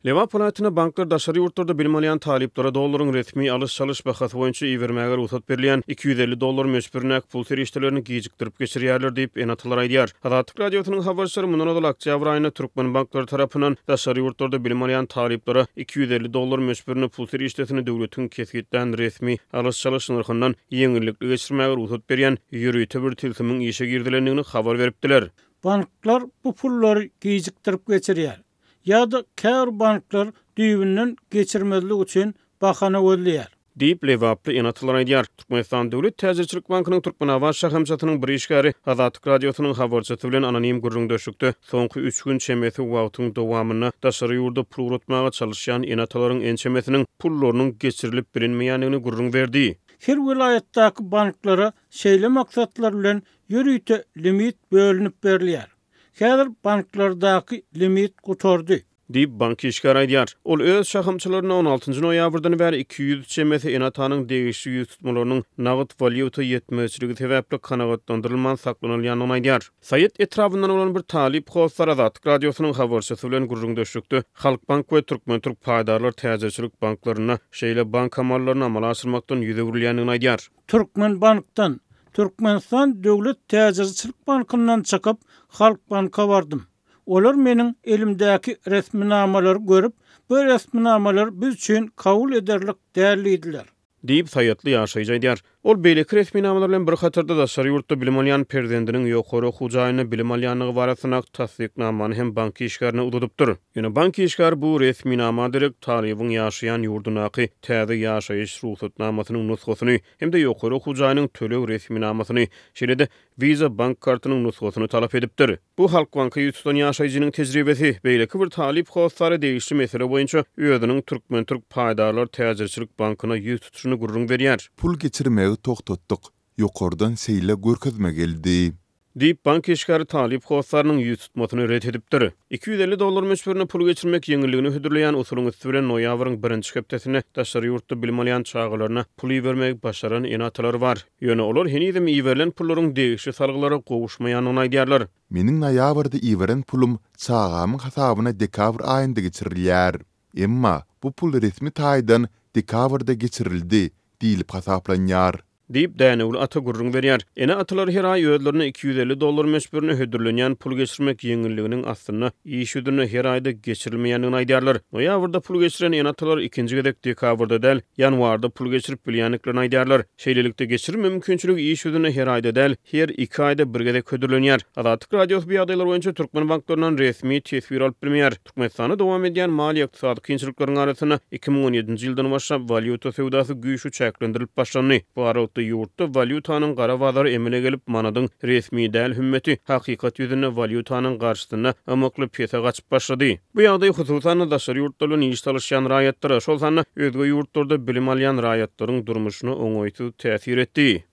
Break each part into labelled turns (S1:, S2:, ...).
S1: Lebap welaýatynda banklar daşary ýurtlarda bilim alýan talyplara dollaryň resmi alyş-çalyş bahasy boýunça ibermäge rugsat berilýän 250 dollar möçberindäki pul serişdelerini gijikdirip geçirýärler diýip, ene-atalar aýdýar. Azatlyk Radiosynyň habarçylary mundan ozal oktýabr aýynda türkmen banklary tarapyndan daşary ýurtlarda bilim alýan talyplara 250 dollar möçberinde pul serişdesini döwletiň kesgitlän resmi alyş-çalyş nyrhyndan ýeňillikli geçirmäge rugsat berýän ýörite bir tilsimiň işe girizilendigini habar beripdiler.
S2: Banklar bu pullary gijikdirip geçirýär. Ýa-da käbir banklar düýbünden geçirmezlik üçin bahana gözleýär.
S1: Diýip, lebaply ene-atalar aýdýar. Türkmenistan döwlet täjirçilik bankynyň Türkmenabat şahamçasynyň bir işgäri Azatlyk Radiosynyň habarçysy bilen anonim gürrüňdeşlikde soňky üç gün çemesi wagtyň dowamynda daşary ýurda pul ugratmaga çalyşýan ene-atalaryň ençemesiniň pullarynyň geçirilip bilinmeýändigini gürrüň berdi.
S2: Her welaýatdaky banklara şeýle maksatlar bilen ýörite limit bölünip berilýär. Häzir banklardaky limit gutardy.
S1: Diýip, bank işgäri aýdýar. Ol öz şahamçalarynda on altynjy noýabrdan bäri 200 çemesi ene-atanyň degişli ýüztutmalarynyň nagt walýuta ýetmezçiligi sebäpli kanagatlandyrylman saklanylýandygyny aýdýar. Saýat etrabyndan bolan bir talyp hossar Azatlyk Radiosynyň habarçysy bilen gürrüňdeşlikde Halkbank we Türkmen-Türk paýdarlar täjirçilik banklarynda şeýle bank amallaryny amala aşyrmakdan ýüz öwrülýändigini aýdýar.
S2: Türkmenbankdan, Türkmenistan döwlet täjirçilik bankyndan çykyp, Halkbanka bardym. Olar meniň elimdäki resminamalary görüp, bu resminamalar biz üçin kabul ederlik däl diýdiler.
S1: Diýip, saýatly ýaşaýjy aýdýar. Ol beýleki resminamalar bilen bir hatarda daşary ýurtda bilim alýan perzendiniň ýokary okuw jaýynda bilim alýandygy barasyndaky tassyknamany hem bank işgärine uzadypdyr. Ýöne bank işgäri bu resminama derek talybyň ýaşaýan ýurdundaky täze ýaşaýyş rugsatnamasynyň nusgasyny hem-de ýokary okuw jaýynyň töleg resminamasyny, şeýle-de Visa bank kartynyň nusgasyny talap edipdir. Bu Halkbanka ýüz tutan ýaşaýjynyň tejribesi. Beýleki bir talyp hossary degişli mesele boýunça özüniň Türkmen-Türk paýdarlar täjirçilik bankyna ýüz tutuşyny gürrüň berýär.
S3: Pul geçirmegi togtatdyk. Ýokardan şeýle görkezme geldi.
S1: Diýip, bank işgäri talyp hossarynyň ýüz tutmasyny ret edipdir. 250 dollar möçberinde pul geçirmek ýeňilligini hödürleýän usulyň üsti bilen noýabryň birinji hepdesinde daşary ýurtda bilim alýan çagalaryna pul ibermegi başaran ene-atalar bar. Ýöne olar henizem iberilen pullaryň degişli salgylara gowuşmaýandygyny aýdýarlar.
S3: Meniň noýabrda iberen pulum çagamyň hasabyna dekabr aýynda geçirilýär. Emma bu pul resmi taýdan dekabrda geçirildi diýlip hasaplanýar.
S1: Diýip, dänewli ata gürrüň berýär. Ene-atalar her aý özlerine 250 dollar möçberinde hödürlenýän pul geçirmek ýeňilliginiň aslynda iş ýüzünde her aýda geçirilmeýändigini aýdýarlar. Noýabrda pul geçiren ene-atalar ikinji gezek dekabrda däl, ýanwarda pul geçirip bilýändiklerini aýdýarlar. Şeýlelikde, geçirim mümkinçiligi iş ýüzünde her aýda däl, her iki aýda bir gezek hödürlenýär. Azatlyk Radiosy bu ýagdaýlar boýunça türkmen banklaryndan resmi teswir alyp bilmeýär. Türkmenistanda dowam edýän maliýe-ykdysady kynçylyklaryň arasynda 2017-nji ýyldan başlap walýuta söwdasy güýçli çäklendirilip başlandy. Bu aralykda ýurtda walýutanyň gara bazary emele gelip, manadyň resmi däl hümmeti hakykat ýüzünde walýutanyň garşysynda ymykly pese gaçyp başlady. Bu ýagdaý hususan-da daşary ýurtlar bilen iş salyşýan raýatlara, şol sanda özge ýurtlarda bilim alýan raýatlaryň durmuşyna oňaýsyz täsir etdi.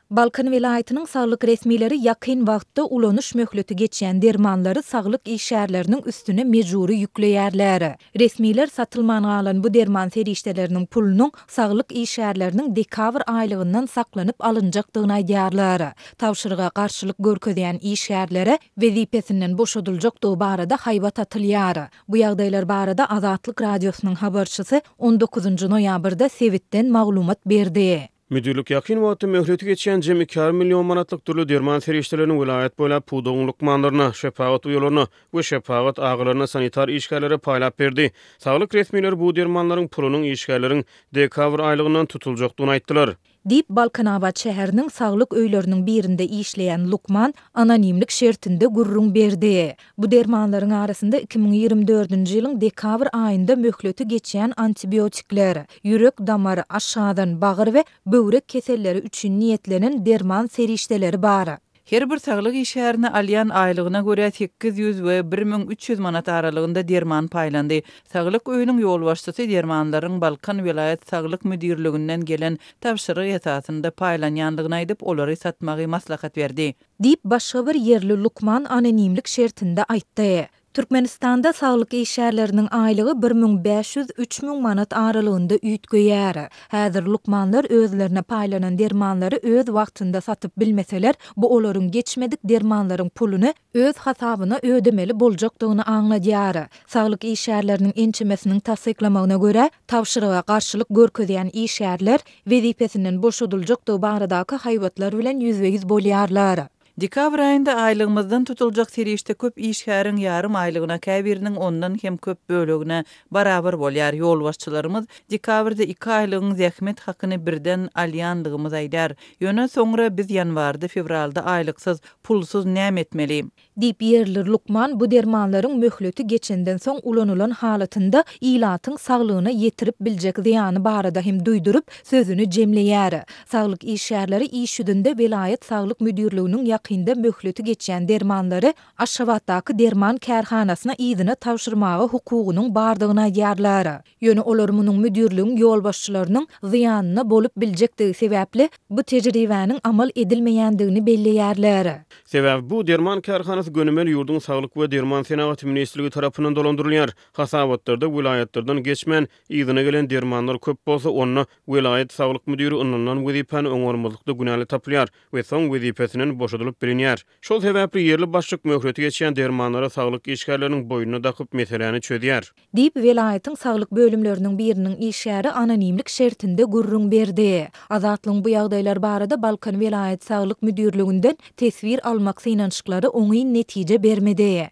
S4: Balkan welaýatynyň saglyk resmileri ýakyn wagtda ulanyş möhleti geçýän dermanlary saglyk işgärleriniň üstüne mejbury ýükleýärler. Resmiler satylman galan bu derman serişdeleriniň pulunyň saglyk işgärleriniň dekabr aýlygyndan saklanyp alynjakdygyny aýdýarlar. Tabşyryga garşylyk görkezýän işgärlere wezipesinden boşadyljakdygy barada haýbat atylýar. Bu ýagdaýlar barada Azatlyk Radiosynyň habarçysy on dokuzynjy noýabrda sebitden maglumat berdi.
S1: Müdirlik ýakyn wagtda möhleti geçýän jemi iki ýarym million manatlyk dürli derman serişdelerini welaýat boýlap pudagyň lukmanlaryna, şepagat uýalaryna we şepagat agalaryna sanitar işgärlere paýlap berdi. Saglyk resmileri bu dermanlaryň pulunyň işgärleriň dekabr aýlygyndan tutuljakdygyny aýtdylar.
S4: Diýip, Balkanabat şäheriniň saglyk öýleriniň birinde işleýän lukman anonimlik şertinde gürrüň berdi. Bu dermanlaryň arasynda 2024-nji ýylyň dekabr aýynda möhleti geçýän antibiotikler, ýürek-damar, aşgazan, bagyr we böwrek keselleri üçin niýetlenen derman serişdeleri bar.
S5: Her bir saglyk işgärine alýan aýlygyna görä 800 we 1300 manat aralygynda derman paýlandy. Saglyk öýüniň ýolbaşçysy dermanlaryň Balkan welaýat saglyk müdirliginden gelen tabşyryk esasynda paýlanýandygyny aýdyp, olary satmagy maslahat berdi.
S4: Diýip, başga bir ýerli lukman anonimlik şertinde aýtdy. Türkmenistanda saglyk işgärleriniň aýlygy 1500, 3000 manat aralygynda üýtgeýär. Häzir lukmanlar özlerine paýlanan dermanlary öz wagtynda satyp bilmeseler, bu olaryň geçmedik dermanlaryň puluny öz hasabyna ödemeli boljakdygyny aňladýar. Saglyk işgärleriniň ençemesiniň tassyklamagyna görä, tabşyryga garşylyk görkezýän işgärler wezipesinden boşadyljakdygy baradaky haýbatlar bilen ýüzbe-ýüz bolýarlar.
S5: Dekabr aýynda aýlygymyzdan tutuljak serişde köp işgäriň ýarym aýlygyna, käbiriniň ondan hem köp bölegine barabar bolýar. Ýolbaşçylarymyz dekabrda iki aýlygyň zähmet hakyny birden alýandygymyzy aýdar. Ýöne soňra biz ýanwarda, fewralda aýlyksyz, pulsuz näme etmeli?
S4: Diýip, ýerli lukman bu dermanlaryň möhleti geçenden soň ulanylan halatynda ilatyň saglygyna ýetirip biljek zyýany barada hem duýduryp, sözüni jemleýär. Saglyk işgärleri iş ýüzünde welaýat saglyk müdirliginiň ýakynda möhleti geçýän dermanlary Aşgabatdaky derman kärhanasyna yzyna tabşyrmaga hukugynyň bardygyny aýdýarlar. Ýöne olar munuň müdirligiň ýolbaşçylarynyň zyýanyna bolup biljekdigi sebäpli, bu tejribäniň amal edilmeýändigini belleýärler.
S1: Sebäbi bu derman kärhanasy gönümel ýurduň Saglyk we derman senagaty ministrligi tarapyndan dolandyrylýar. Hasabatlarda welaýatlardan geçmän, yzyna gelen dermanlar köp bolsa, onda welaýat saglyk müdiri ynanylan wezipäni oňarmazlykda günäli tapylýar we soň wezipesinden boşadylyp bilinýär. Şol sebäpli ýerli başlyk möhleti geçýän dermanlary saglyk işgärleriniň boýnuna dakyp, meseläni çözýär.
S4: Diýip, welaýatyň saglyk bölümleriniň biriniň işgäri anonimlik şertinde gürrüň berdi. Azatlygyň bu ýagdaýlar barada Balkan welaýat saglyk müdirliginden teswir almak synanyşyklary oňyn netije bermedi.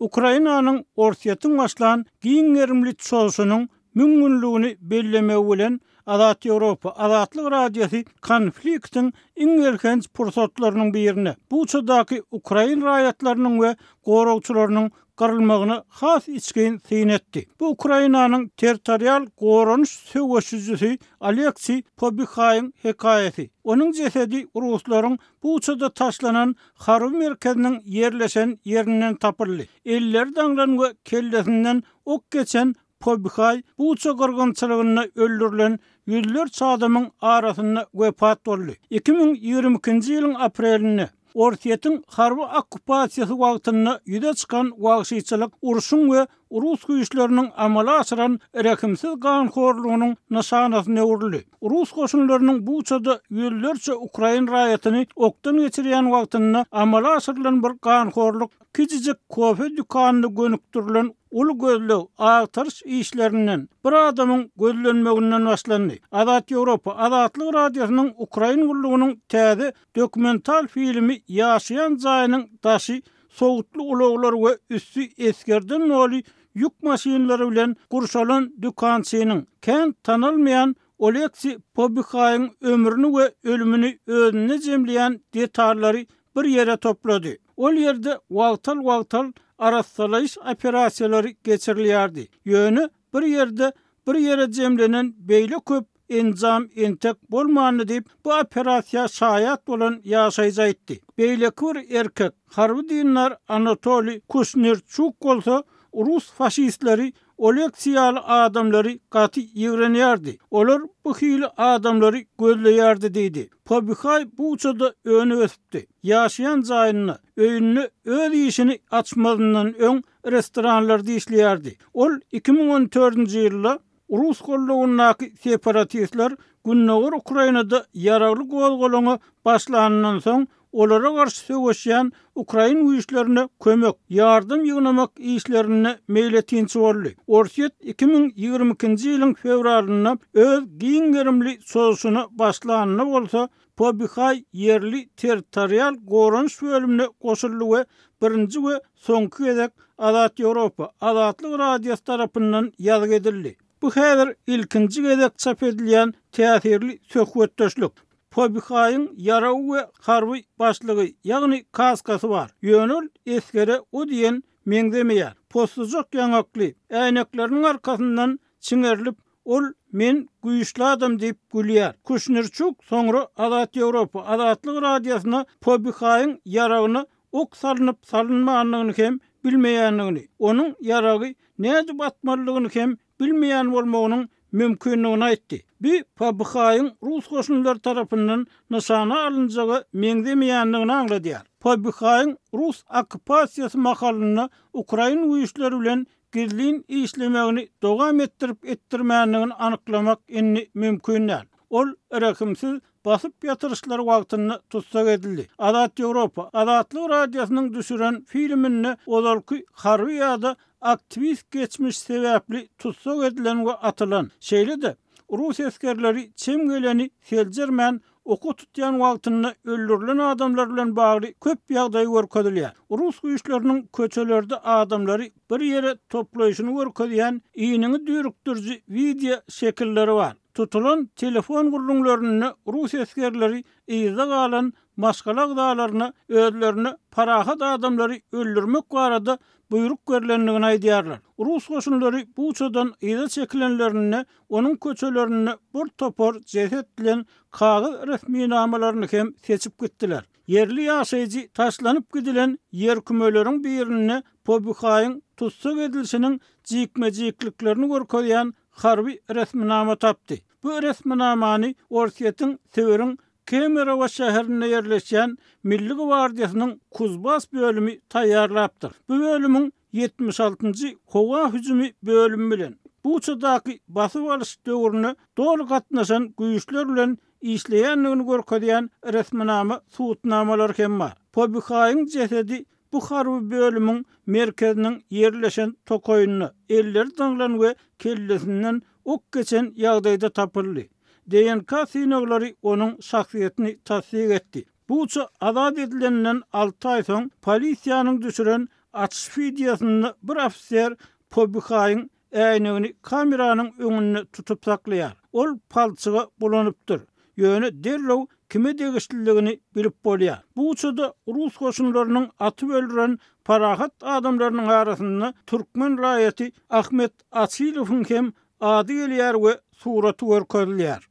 S2: Ukrainanyň Orsýetiň başlan giň gerimli çozuşynyň müň günlügini bellemegi bilen Azat Ýewropa, Azatlyk Radiosy konfliktiň iň elhenç pursatlarynyň birine, Buçadaky ukrain raýatlarynyň we goragçylarynyň gyrylmagyna has içgin syn etdi. Bu Ukrainanyň territorial goranyş söweşijisi Oleksiý Pobihaýyň hekaýasy. Onuň jesedi ruslaryň Buçada taşlanan harby merkeziniň ýerleşen ýerinden tapyldy. Elleri daňlan we kellesinden ok geçen Pobihaý Buça gyrgynçylygynda öldürilen ýüzlerçe adamyň arasynda wepat boldy. 2022-nji ýylyň aprelinde, Orsýetiň harby okkupasiýasy wagtynda ýüze çykan wagşyçylyk urşuň we rus güýçleriniň amala aşyran rehimsiz ganhorlugynyň nyşanasyna öwrüldi. Rus goşunlarynyň Buçada ýüzlerçe ukrain raýatyny okdan geçirýän wagtynda amala aşyrylan bir ganhorluk Kiçijik kofe dükanyna gönükdirilen uly gözleg, agtaryş işlerinden, bir adamyň gözlenmeginden başlandy. Azat Ýewropa, Azatlyk Radiosynyň Ukrain gullugynyň täze dokumental filmi ýaşaýan jaýynyň daşy sowutly ulaglar we üsti esgerden doly ýük maşynlary bilen gurşalan dükançynyň, kän tanalmaýan Oleksiý Pobihaýyň ömrüni we ölümini özünde jemleýän detallary bir ýere toplady. Ol ýerde wagtal-wagtal arassalaýyş operasiýalary geçirilýärdi. Ýöne bir ýerde bir ýere jemlenen beýle köp enjam entek bolmandy diýip, bu operasiýa şaýat bolan ýaşaýjy aýtdy. Beýleki bir erkek, harby dindar Anatoliý Kuşnirçuk bolsa, rus faşistleri Oleksiý ýaly adamlary gaty ýigrenýärdi. Olar bu hili adamlary gözleýärdi diýdi. Pobihaý Buçada önüp-ösüpdi. Ýaşaýan jaýynda, öýünde öz işini açmazyndan öň restoranlarda işleýärdi. Ol 2014-nji ýylda rus gollawyndaky separatistler gündogar Ukrainada ýaragly gozgalaňa başlanyndan soň olara garşy söweşýän ukrain güýçlerine kömek, ýardam ýygnamak işlerinde meýletinçi boldy. Orsýet 2022-nji ýylyň fewralynda öz giň gerimli çozuşyna başlanynda bolsa, Pobihaý ýerli territorial goranyş bölümine goşuldy we birinji we soňky gezek Azat Ýewropa, Azatlyk Radiosy tarapyndan ýazgy edildi. Bu häzir ilkinji gezek çap edilýän täsirli söhbetdeşlik. Pobihaýyň ýaragy we harby başlygy, ýagny kaskasy bar. Ýöne ol esgere o diýen meňzemeýär. Possujak ýaňakly, äýnekleriniň arkasyndan çiňerilip, ol Men güýçli adam diýip gülýär. Kuşnirçuk soňra Azat Ýewropa, Azatlyk Radiosyna Pobihaýyň ýaragyna ok salnyp-salynmandygyny hem bilmeýändigini, onuň ýaragy nädip atmalydygyny hem bilmeýän bolmagynyň mümkindigini aýtdy. Bu PBH-yň rus goşunlary tarapyndan nyşana alynjaga meňzemeýändigini aňladýar. Pobihaýyň rus okkupasiýasy mahalynda ukrain güýçleri bilen gizlin işlemegini dowam etdirip-etdirmändigini anyklamak indi mümkin däl. Ol rehimsiz basyp ýatyryşlar wagtynda tussag edildi. Azat Ýewropa, Azatlyk Radiosynyň düşüren filminde ozalky harby ýa-da aktiwist geçmiş sebäpli tussag edilen we atylan, şeýle-de rus esgerleri çem geleni seljermän oka tutýan wagtynda öldürilen adamlar bilen bagly köp ýagdaý görkezilýär. Rus güýçleriniň köçelerde adamlary bir ýere toplaýşyny görkezýän iniňi düýrükdiriji wideo şekilleri bar. Tutulan telefon gürrüňlerinde rus esgerleri yzda galan maşgala agzalaryna özlerine parahat adamlary öldürmek barada buýruk berlendigini aýdýarlar. Rus goşunlary Buçadan yza çekilenlerinde onuň köçelerinde bir topar jeset bilen kagyz resminamalaryny hem seçip gitdiler. Ýerli ýaşaýjy taşlanyp gidilen ýerkümeleriň birinde Pobihaýyň tussag edilişiniň jikme-jikliklerini görkezýän harby resminama tapdy. Bu resminamany Orsýetiň Sibiriň Kemerowo şäherinde ýerleşýän Milli gwardiýasynyň Kuzbass bölümi taýýarlapdyr. Bu bölümiň 76-njy howa hüjümi bölümi bilen Buçadaky basyp alyş döwrüne doly gatnaşan güýçler bilen işleýändigini görkezýän resminama subutnamalary hem bar. Pobihaýyň jesedi Bu harby bölümiň merkeziniň ýerleşen tokaýynda elleri daňlan we kellesinden ok geçen ýagdaýda tapyldy. DNK synaglary onuň şahsyýetini tassyk etdi. Buça azat edileninden alty aý soň polisiýanyň düşüren açyş wideosynda bir ofiser Pobihaýyň äýnegini kameranyň öňünde tutup saklaýar. Ol palçyga bulanypdyr. Ýöne derrew kime degişliligini bilip bolýar. Buçada rus goşunlarynyň atyp öldüren parahat adamlarynyň arasynda türkmen raýaty Ahmet Açylowyň hem ady gelýär we suraty görkezilýär.